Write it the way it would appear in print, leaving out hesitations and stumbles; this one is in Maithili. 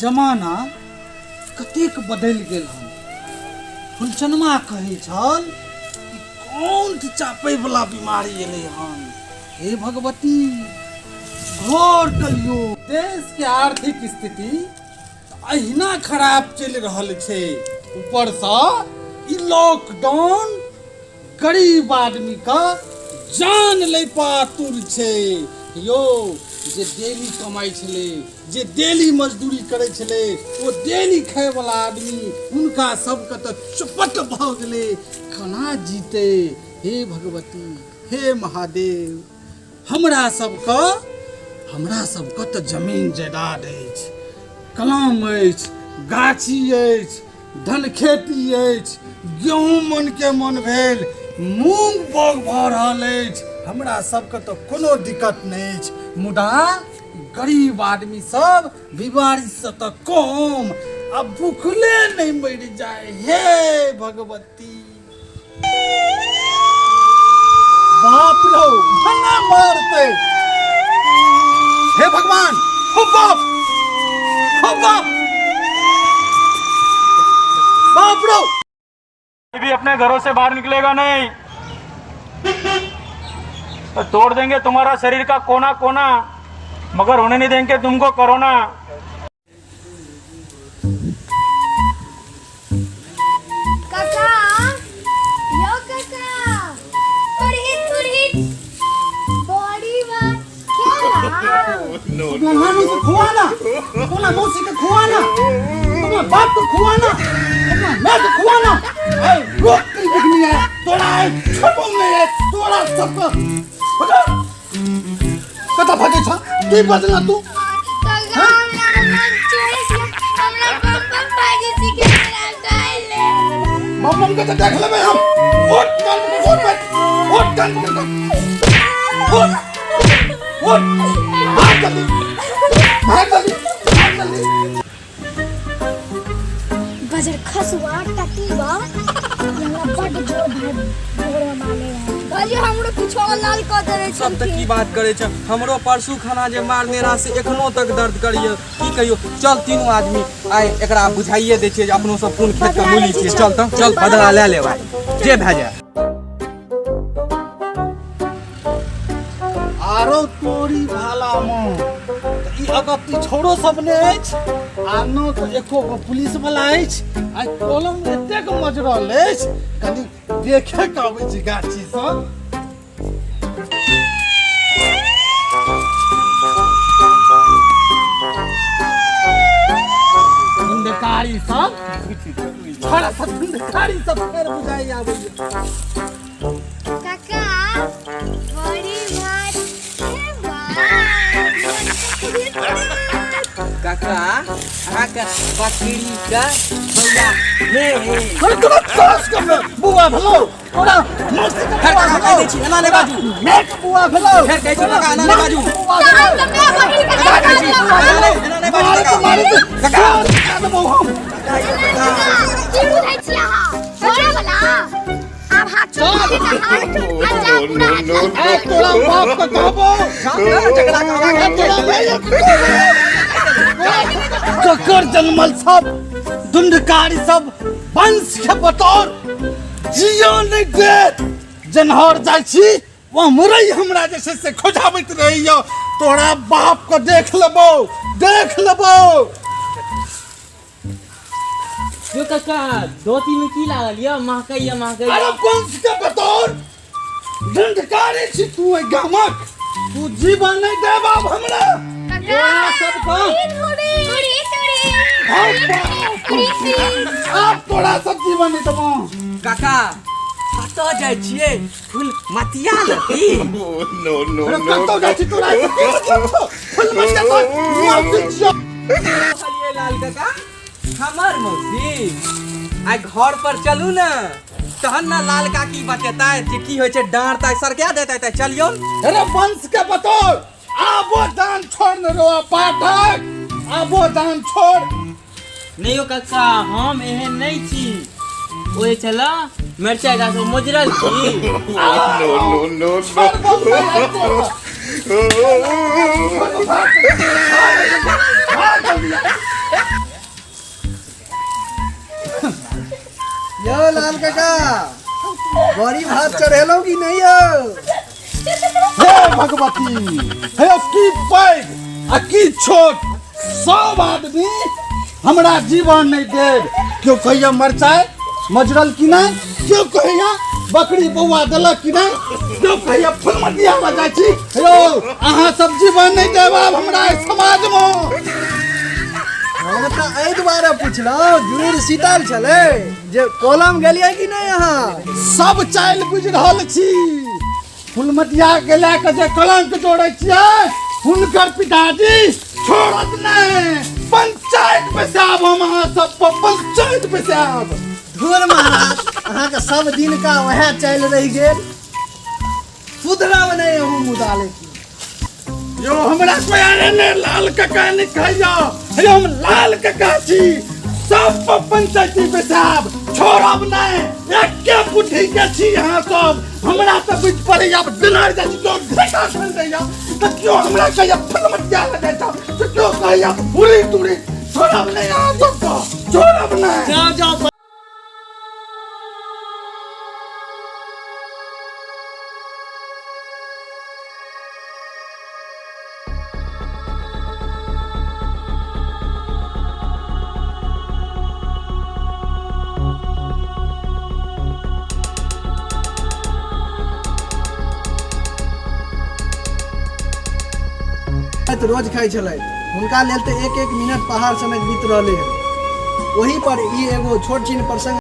जमाना कतेक बदलि गेल हन। फुलचनमा कहै छल कि कोन चापै वाला बीमारी एलै हन। हे भगवती, घोर कलियुग। देश के आर्थिक स्थिति अहिना खराब चलि रहल छै, ऊपरसँ ई लॉकडाउन गरीब आदमी के जान लै पातुर छै। यौ, जे डेली कमाइ छलै, जे डेली मजदूरी करै छलै, ओ डेली खायवला आदमी, हुनका सबके तऽ चौपट भऽ गेलै। केना जीतै? हे भगवती, हे महादेव, हमरा सबके तऽ जमीन जायदाद अछि, कलम अछि, गाछी अछि, धन खेती अछि, गेहूँ मनके मन भेल, मूँग बाग भऽ रहल अछि। हमरा सबके तऽ कोनो दिक्कत नहि अछि, मुदा गरीब आदमी सब बीमारीसँ तऽ कम आ भूखले नहि मरि जाय। हे भगवती! बाप रौ, भने मारतै। हे भगवान, हो बाप, हो बाप, बाप रौ। भी अपने घरों से बाहर निकलेगा नहीं तो तोड़ देंगे तुम्हारा शरीर का कोना कोना, मगर होने नहीं देंगे तुमको कोरोना। काका, यो काका, पुरहित पुरहित, बड़ी बात खेला। अपना नानी को खुआना, अपना मौसी के खुआना, अपना बाप को खुआना, अपना मैं को खुआना। ए रोक के बिकनी है तोरा, छोड़ो नहीं है तोरा सबको। कतऽ भगै छ? की बजला तू? काका, हमरा मन चोइस, हमरा बम बम बाजे सीखे मेरा डाले। बम बम के तऽ देख लेबै हम। उठ कान पकड़, उठ बैठ, उठ कान पकड़ के। उठ उठ, भाग जल्दी, भाग जल्दी, भाग जल्दी। बजर खसुआ टटीवा, हमरा बड जोर भाई भोर में मारले रहे। कहलिए हमरो पिछवा लाल कऽ देने सब तऽ की छलखिन। बात करे छै। हमरो परसू खाना जे मारने रहा से एखनो तक दर्द करिए, की कहियो। चल तीनू आदमी आइ एकरा बुझाइए दै छियै जे अपनो सब कोन खेत के बदला मूली लै छी, छियै। चल तऽ चल, बदला लए लेब आइ जे भए जाए। आरो तोरी भाला मे तऽ ई अगत्ती छोरो सब ने अछि आ न तऽ एको गो पुलिस वाला अछि। आइ कलम एतेक मजरल अछि, कनि देखे के अबै छी गाछी सब। धुंधकारी सब, छोड़ा सब, धुंधकारी सब फेर बुझाइ आबैया। काका, बड़ी भात खेबा? काका, अहाँके बकरी के बौआ हे हे। अरे तोरा सास के बुआ भेलौ, तोरा मौसी के फेर बुआ काका भेलौ। कहि दै छी, एना नहि बाजू। माय के बुआ भेलौ। फेर कहै छी काका, एना नहि बाजू। बुआ भेलौ। तऽ मैं बकरी के काका कहै छी, एना नहि बाजू। मारे काका तो मारे तो काका। सास कह देबौ हम। की बुझै छी अहाँ? छोड़े वाला आब हाथ छोड़, हाथ छोड़, आ जा पूरा हाथ लाल। ए तोरा बाप के कहबो। झगड़ा काका। तोरा माय के कहबो। ककर जन्मल सब धुंधकारी सब वंश के बतौर जियो नहीं देत। जनहर जाइ छी, ओम्हरे हमरा जे छै से खोजाबैत रहैया। तोरा बाप के देख लेबौ, देख लेबौ। यो काका, धोती में की लागल यऽ? महकैया महकैया। अरे वंश के बतौर ढंढकारी छी तू एहि गामक, तू जीवन नहीं देब आब हमरा। काका, सबके तुरी तुरी। आब तोरा सब जीवन नहीं देबौ। काका, कतऽ जाइ छियै? फूल मतिया लती। अरे कतौ जाइ छी तोरा से की मतलब छौ? फूल मतिया तोर मौसी छियौ। कहलियै लाल काका, हमर मौसी आइ घर पर चलू ने, तहन ने लाल काकी बतेतै जे की होइ छै। डाँटतै, सरका देतै, तऽ चलियौ। अरे वंश के बतौर आबो दान छोड़ न रो पाठक, आबो दान छोड़। नहि यौ कक्का, हम एहन नहि छी। ओ जे छल मिरचाइ गाछ मोजरल छी। छोड़ बम नहीं आइ तोरा। छोड़, भाग, भाग जल्दी। यौ लाल काका, बड़ी भात चढ़ेलहुँ कि नहि यौ? हे भगवती, हे की पैघ आ की छोट, सब आदमी हमरा जीवन नहि देब। केओ कहैया मरचाइ मजरल कि नहि, केओ कहैया बकरी बौआ देलक कि नहि, केओ कहैया फुलमतिया बजा छी। यौ अहाँ सब जीवन नहि देब आब हमरा एहि समाजमे। हम तऽ एहि दुआरे पुछलहुँ, जुड़ शीतल छलै जे कलम गेलियै कि नहि अहाँ? सब चालि बुझि रहल छी। फुलमतिया के लए कऽ जे कलंक जोड़ै छियै, हुनकर पिताजी छोड़त नहि। पंचायत बैसाब हम अहाँ सब पर, पंचायत बैसाब। धुर महाराज, अहाँके सब दिन का वएह चालि रहि गेल, सुधरब नहि अहूँ मुदा। लेकिन यो हमरा कोई आने ने लाल काका नहीं खाइया। हे हम लाल काका छी, सब पर पंचायती बैसाब, छोड़ब नहीं। एके बुद्धि के छी यहाँ सब। हमरा तऽ बुझि पड़ैया दिनार जाइ छी, केओ ढेका खेल दैया तऽ केओ हमरा कहैया फुलमतिया लग जाइ छौ, तऽ केओ कहैया बुरी तुरी। छोड़ब नहीं अहाँ सबके, छोड़ब नहीं। जाओ जाओ। तऽ रोज खाइ छलै, हुनका लेल तऽ एक एक मिनट पहाड़ सनक बीत रहलै हँ। ओही पर ई एगो छोट छिन प्रसंग।